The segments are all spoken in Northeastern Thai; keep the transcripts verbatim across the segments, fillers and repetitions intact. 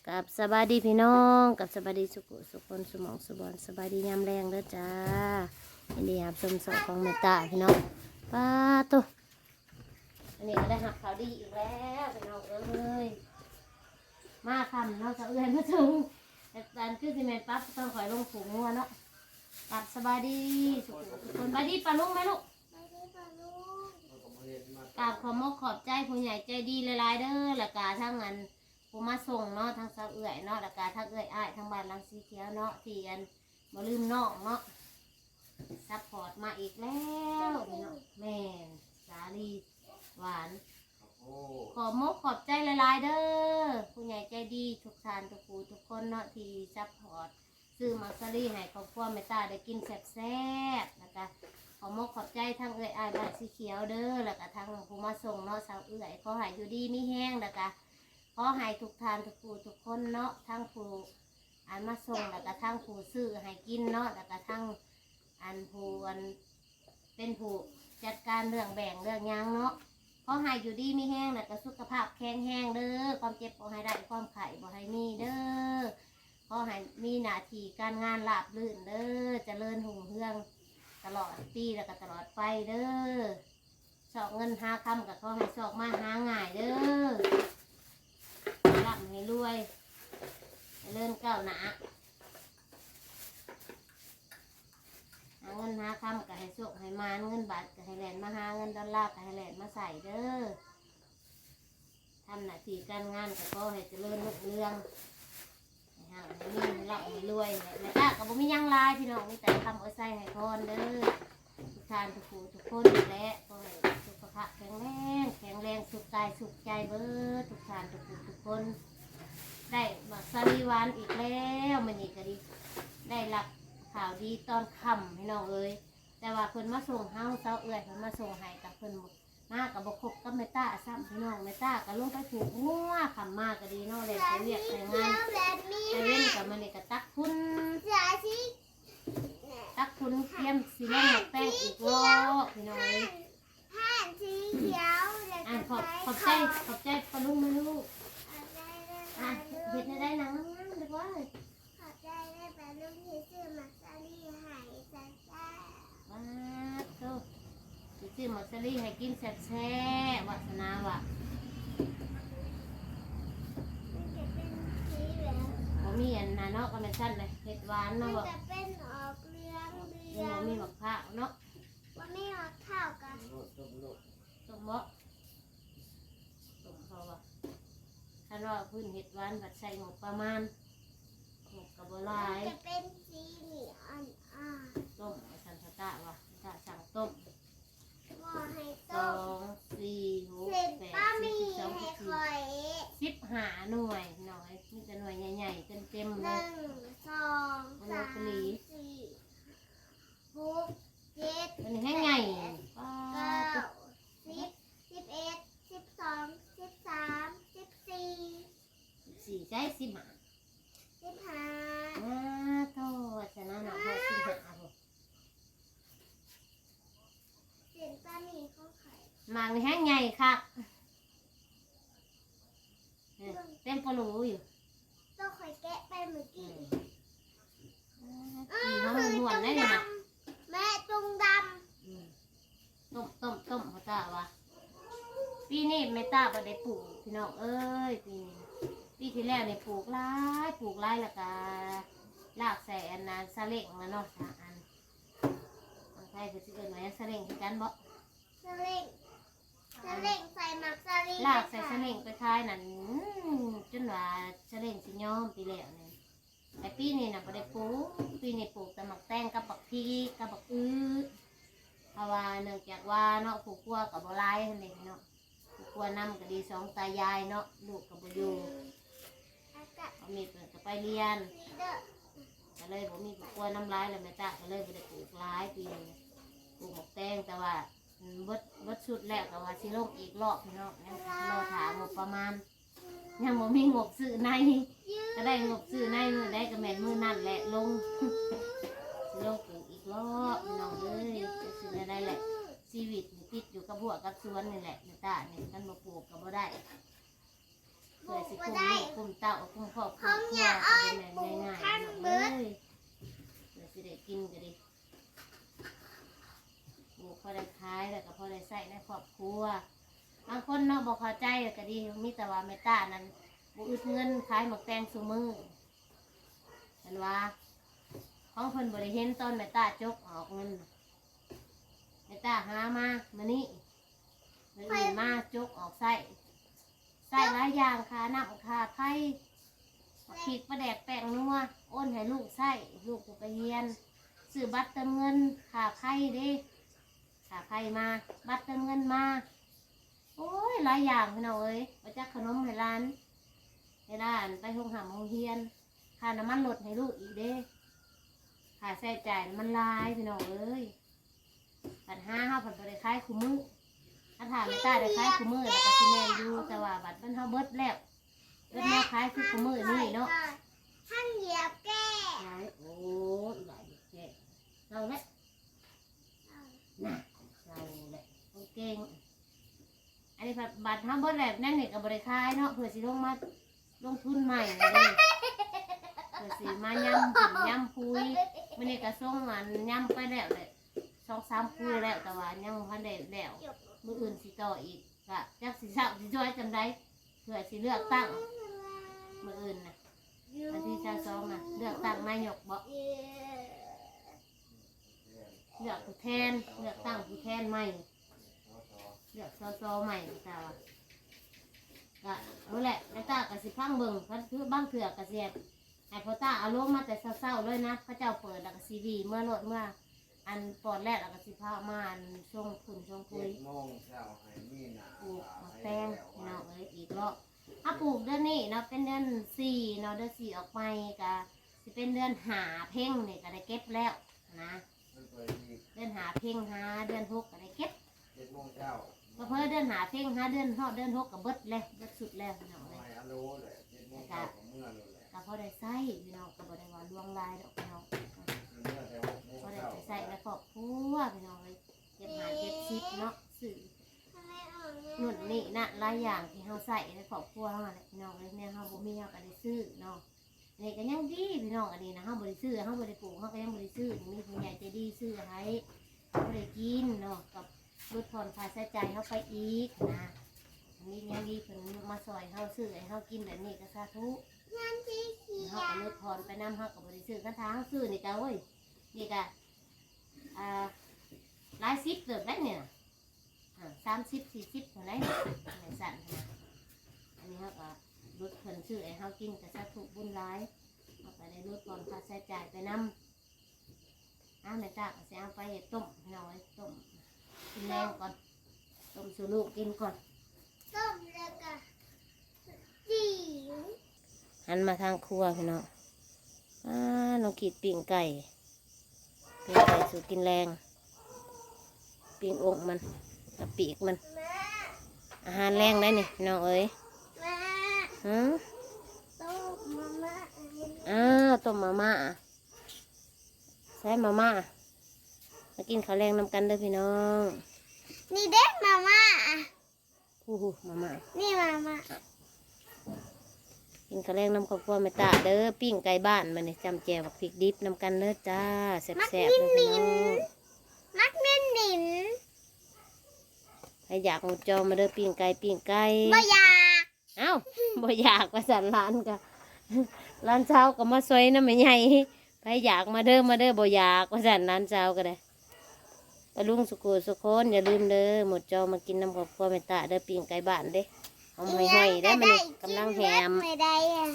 กับสบายดีพี่น้อง กับสบายดีสุขุสุคนสุหม่องสุบอน สบายดียามแลงเด้อจ้า ยินดีรับชมช่องของแม่ตาพี่น้อง ป้าโต อันนี้ก็ได้รับข่าวดีอีกแล้วพี่น้องเอ้ย มาค่ำเนาะ สาวเอื้อยมาส่ง แต่อันคือสิแม่นปั๊บต้องคอยลงผูกงัวเนาะ กับสบายดีสุขุสุคน สบายดีป้าลุงไหมลูก กราบขอบมกขอบใจผู้ใหญ่ใจดีหลายๆเด้อ แล้วก็ทั้งอันผู้มาส่งเนาะ ทั้งสาวเอื้อยเนาะ แล้วก็ทั้งเอื้อยอ้ายทั้งบ้านหลังสีเขียวเนาะ ที่อันบ่ลืมน้องเนาะ ซัพพอร์ตมาอีกแล้วพี่น้อง แม่น สาลีหวาน ขอบมกขอบใจหลายๆเด้อ ผู้ใหญ่ใจดีทุกท่านทุกผู้ทุกคนเนาะ ที่ซัพพอร์ต ซื้อหมากสาลีให้ครอบครัวแม่ตาได้กินแซ่บๆ แล้วก็ขอบมกขอบใจทั้งเอื้อยอ้ายบ้านสีเขียวเด้อ แล้วก็ทั้งผู้มาส่งเนาะ สาวเอื้อย ขอให้อยู่ดีมีแฮง แล้วก็ขอให้ทุกท่านทุกผู้ทุกคนเนาะ ทั้งผู้อันมาส่ง แล้วก็ทั้งผู้ซื้อให้กินเนาะ แล้วก็ทั้งอันผู้อันเป็นผู้จัดการเรื่องแบ่งเรื่องหยังเนาะ ขอให้อยู่ดีมีแฮง แล้วก็สุขภาพแข็งแรงเด้อ ความเจ็บบ่ให้ได้ ความไข้บ่ให้มีเด้อ ขอให้มีหน้าที่การงานราบรื่นเด้อ เจริญรุ่งเรืองตลอดปีแล้วก็ตลอดไปเด้อ ซอกเงินหาคำก็ขอให้ซอกมาหาง่ายเด้อ ร่ำให้รวย เจริญก้าวหน้า หาเงินหาคำก็ให้โชคให้หมาน เงินบาทก็ให้แล่นมาหา เงินดอลลาร์ก็ให้แล่นมาใส่เด้อ ทำหน้าที่การงานก็ขอให้เจริญรุ่งเรือง ให้ห่างให้มี ให้ร่ำให้รวย แม่ตาก็บ่มีหยังหลายพี่น้อง มีแต่คำเอาใส่ให้พรเด้อ ทุกท่านทุกผู้ทุกคนนี่แหละ ขอให้สุขภาพแข็งแรง แข็งแรงสุขกายสุขใจเบิดทุกท่านทุกผู้ทุกคน ได้หมากสาลีหวานอีกแล้ว มื้อนี้ก็ดี ได้รับข่าวดีตอนค่ำพี่น้องเอ้ย แต่ว่าเพิ่นมาส่งเฮา สาวเอื้อยเพิ่นมาส่งให้ กับเพิ่นมาก็บ่ครบกับแม่ตาซ้ำพี่น้อง แม่ตาก็ลงไปผูกงัว ค่ำมาก็ดีเนาะ แล่นไปเวียกไปงาน แบบนี้ ไปเว้นกับมันนี่ก็ตักฝุ่น เสื้อสี ตักฝุ่นเตรียมสิลงหมากแตงอีกรอบพี่น้องเอ้ย ผ้าสีเขียว แล้ว อ่ะ ก็ ขอบ ใส่ ขอบใจ ขอบใจป้าลุงไหมลูก ขอบใจด้วย อ่ะ ค่ะ เฮ็ดให้ได้นางงามๆเด้อเว้ย ขอบใจด้วยป้าลุงที่ซื้อหมากสาลีให้จ้าจ้า ว้าโธ่ สิซื้อหมากสาลีให้กินแซ่บๆ วาสนาว่ะ มันจะเป็นสีเหลือง บ่มีอันนั้นเนาะ ก็แม่นซั่นเลย เฮ็ดหวาน มัน เนาะบ่ จะเป็นออกเหลืองเหลื เออ อง บ่มีหมากพร้าวเนาะ บ่มีหมากพร้าวกัน ต้มบ่ ต้มเพราะว่า คันว่าพื้นเฮ็ดหวานบัดใส่งบประมาณ งบก็บ่หลาย มันจะเป็นสีเหลืองอ่อนๆ ต้ม ว่าซั่น ตาว่า ตาสั่งต้ม บ่ให้ ส ต้ อ ม ง สี่ หก เส้น แปด บะหมี่ สิบ สิบสอง ให้ สิบสี่ ข่อย สิบห้าหน่วยน้อย มีแต่หน่วยใหญ่ๆ เต็มๆ เลย หนึ่ง สอง มัน สาม สี่ หก เจ็ด อันนี้แห้งใหญ่ แปด ป้า เก้า สิบ สิบเอ็ด สิบสอง สิบสาม สิบสี่ สิบสี่ ใช่ สิบห้า สิบห้า อ่าโธ่ ชนะเนาะ พอสิบห้า อ่ะ เส้นบะหมี่ของข่อย หมากนี่แห้งใหญ่คัก เออ เต็มปะหลูอยู่ ตัวข่อยแกะไปเมื่อกี้ อืม อ่า กินน้ำม่วนๆได้เลยนะ แม่จุงดำ อืม ต้ม ต้ม ต้ม เขาจะว่า ปีนี้แม่ตาบ่ได้ปลูกพี่น้องเอ้ย ปีนี้ ปีที่แล้วนี่ปลูกหลาย ปลูกหลายแล้วก็ลากใส่อันนั้นซาเล้งมาเนาะ สามอัน ทางไทยเพิ่นสิเอิ้นว่าหยัง ซาเล้งคือกันบ่ ซาเล้ง ซาเล้งใส่หมากสาลี ลากใส่ ไปขาย ซาเล้งไปขายนั่น อืม จนว่าซาเล้งสิยอมปีแล้วนี่ แต่ปีนี้น่ะบ่ได้ปลูก ปีนี้ปลูกแต่หมากแตงกับบักพริกกับบักอื้อ เพราะว่าเนื่องจากว่าเนาะ ผู้ครัวก็บ่หลายหั่นเด้เนาะ ผู้ครัวนำก็ดีสองตายายเนาะ ลูกก็บ่อยู่ เอามีดเพิ่นก็ไปเรียน ก็เลยบ่มีผู้ครัวนำหลาย แล้วแม่ตาก็เลยบ่ได้ปลูกหลายปีนี้ ปลูกหมากแตง แต่ว่า อืม เบิด เบิดชุดแล้วก็ว่าสิลงอีกรอบพี่น้อง ยังรอถามงบประมาณ ยังบ่มีงบซื้อใน ก็ได้งบซื้อในมื้อใดก็แม่นมื้อนั้นแหละลง สิลงปลูกอีกรอบพี่น้องเอ้ย จะสิได้แหละ ชีวิตนี่ติดอยู่กับหัวกับสวนนี่แหละ แม่ตานี่ คันบ่ปลูกก็บ่ได้ เพื่อสิกุมลูกกุมเต้ากุมครอบกุมครัวก็บ่แม่นง่ายๆเนาะเอ้ย เพื่อสิได้กินก็ดี ปลูกพอได้ขายแล้วก็พอได้ใช้ในครอบครัว บางคนเนาะบ่เข้าใจก็ดี มีแต่ว่าแม่ตานั้นบ่อึดเงินขายหมากแตงซุมื้อ เพิ่นว่า ของเพิ่นบ่ได้เห็นตอนแม่ตาจกออกเงิน แม่ตาหามามื้อนี้ มื้ออื่นมาจกออกใช้ ใช้หลายอย่าง ค่าน้ำค่าไฟ บักพริกปลาแดกแป้งนัว โอนให้ลูกใช้ ลูกก็ไปเรียน ซื้อบัตรเติมเงิน ค่าไฟเด้ ค่าไฟมา บัตรเติมเงินมา โอ้ย หลายอย่างพี่น้องเอ้ย ไปจักขนมให้หลาน ให้หลานไปโรงหำโรงเรียน ค่าน้ำมันรถให้ลูกอีกเด้ ค่าใช้จ่ายมันหลายพี่น้องเอ้ย บัดหาเฮาผัดบ่ได้ขายคู่มื้อ ถ้าถามแม่ตาได้ขายคู่มื้อแล้วก็สิแม่นอยู่ แต่ว่าบัดมันเฮาเบิดแล้ว เบิดแนวขายคือคู่มื้อนี่เนาะ ทั้งเหยียบแก้ หลาย โอ้ย หลายแก้ เราแหละ น่ะ เราแหละ โอเค อันนี้บัด บัดเฮาเบิดแล้ว นั่นนี่ก็บ่ได้ขายเนาะ เพื่อสิลงมาลงทุนใหม่นี่ เพื่อสิมายำกินยำคุย มื้อนี้ก็ส่งอันยำไปแล้วแหละ สองสามคุยแล้ว แต่ว่ายังบ่ทันได้แล้ว มื้ออื่นสิต่ออีก ก็จักสิเช้าสิจ้อยจำใด เพื่อสิเลือกตั้ง มื้ออื่นน่ะ วันที่ซาวสองน่ะ เลือกตั้งนายกบ่ เลือกผู้แทน เลือกตั้งผู้แทนใหม่ เลือก สส ใหม่ ตาว่า ก็นั่นแหละ แม่ตาก็สิฟังเบิ่ง คันคือบางเทื่อก็สิให้พ่อตาเอาลงมาแต่เช้าๆเลยนะ เขาเจ้าเปิดแล้วก็สิหวีเมือโลดเมือ อันปอนแรกแล้วก็สิพามาอันส่งพุ่นส่งคุย เจ็ดโมงเช้าให้มีหน้า ปลูกหมากแตง พี่น้องเอ้ย อีกรอบ ถ้าปลูกเดือนนี้เนาะ เป็นเดือนสี่เนาะ เดือนสี่ออกใหม่ก็สิเป็นเดือนห้าเพ็งนี่ก็ได้เก็บแล้วนะ มันเปิดอีก เดือนห้าเพ็งหาเดือนหกก็ได้เก็บ เจ็ดโมงเช้า ก็เพิ่นเดือนห้าเพ็งหาเดือนฮอดเดือนหกก็เบิดแล้ว เบิดสุดแล้วพี่น้องเอ้ย ไม่ฮัลโหลเลย เจ็ดโมงเช้าก็เมือโลดแหละ ก็พอได้ใช้พี่น้อง ก็บ่ได้ว่าหลวงหลายดอกพี่น้อง เมือแต่หกโมง พอได้ เช้า ไปใช้ในครอบครัวพี่น้องเอ้ย เก็บหาเก็บสิบเนาะ ซื้อ นู่นนี่นั่นหลายอย่างที่เฮาใช้ในครอบครัวเฮานั่นแหละพี่น้องเอ้ย แนวเฮาบ่มีเฮาก็ได้ซื้อเนาะ อันนี้ก็ยังดีพี่น้อง อันนี้นะ เฮาบ่ได้ซื้อ เฮาบ่ได้ปลูก เฮาก็ยังบ่ได้ซื้อ มีผู้ใหญ่ใจดีซื้อให้ เฮาได้กินเนาะ กับลดผ่อนค่าใช้จ่ายเฮาไปอีกนะ อันนี้ยังดีเพิ่นมาซอยเฮาซื้อให้เฮากินแบบนี้ก็สาธุ เฮาก็ลดผ่อนไปนำ เฮาก็บ่ได้ซื้อ คันถ้าเฮาซื้อนี่ก็ โอ้ย นี่ก็ อ่า หลายสิบเติบได้เนี่ย อ่า สามสิบ สี่สิบเท่านั้น ในสั่นนะ อันนี้เฮาก็ลดเพิ่นซื้อให้เฮากินก็สาธุบุญหลาย เฮาก็ได้ลดผ่อนค่าใช้จ่ายไปนำ อ้าว แม่ตาก็สิเอาไปต้มพี่น้องเอ้ย ต้มกินแลงก่อน ต้มสู่ลูกกินก่อน ต้มแล้วก็ หันมาทางครัวพี่น้อง อ่า น้องขีดปิ้งไก่ ปิ้งไก่สู่กินแลง ปิ้งอกมัน กับปีกมัน อาหารแลงได้นี่พี่น้องเอ้ย แม่ หือ ต้มมาม่า อ้าว ต้มมาม่า ใส่มาม่า มากินข้าวแลงนำกันเด้อพี่น้อง นี่เด้มาม่า โอ้โห มาม่า นี่มาม่า กินข้าวแลงนำครอบครัวแม่ตาเด้อ ปิ้งไก่บ้านมาเนี่ย จ้ำแจ่วบักพริกดิบนำกันเด้อจ้า แซ่บๆ เด้อพี่น้อง มักนินนิน ใครอยากหมูจอมาเด้อ ปิ้งไก่ ปิ้งไก่ บ่อยาก เอ้า บ่อยากว่าซั่นหลานก็ หลานสาวก็มาซอยนำแม่ใหญ่ ใครอยากมาเด้อ มาเด้อ บ่อยากว่าซั่นหลานสาวก็ได้ ป้าลุงสุโขสุคน อย่าลืมเด้อ หมดจอมากินนำครอบครัวแม่ตาเด้อ ปิ้งไก่บ้านเด้ หอมห่อยๆ เด้อ มื้อนี้กำลังแหม มื้อใดอะ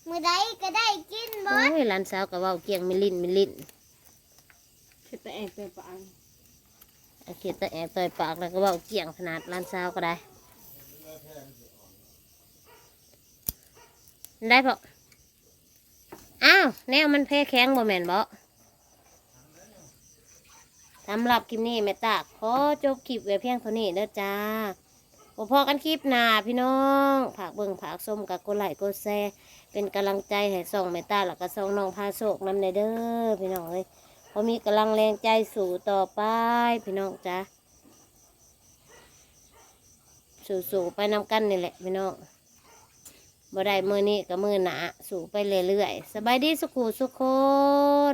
มื้อใดก็ได้กินเบิด โอ้ย หลานสาวก็เว้าเกี้ยงมิลิ้นมิลิ้น เขียดตะแอกตะปาง เขียดตะแอกตะปากแล้วก็เว้าเกี้ยงขนาดหลานสาวก็ได้ ได้ปะ อ้าว แนวมันแพ้แข็งบ่แม่นบ่ สำหรับคลิปนี้แม่ตาขอจบคลิปไว้เพียงเท่านี้เด้อจ้า พบกันคลิปหน้าพี่น้อง ฝากเบิ่งฝากชมกับกดไลค์กดแชร์ เป็นกำลังใจให้ช่องแม่ตาแล้วก็ช่องน้องพาโชคนำแน่เด้อพี่น้องเอ้ย พอมีกำลังแรงใจสู้ต่อไปพี่น้องจ้า สู้ๆ ไปนำกันนี่แหละพี่น้อง บ่ได้มื้อนี้ก็มื้อหน้า สู้ไปเรื่อยๆ สบายดีสุขุสุคน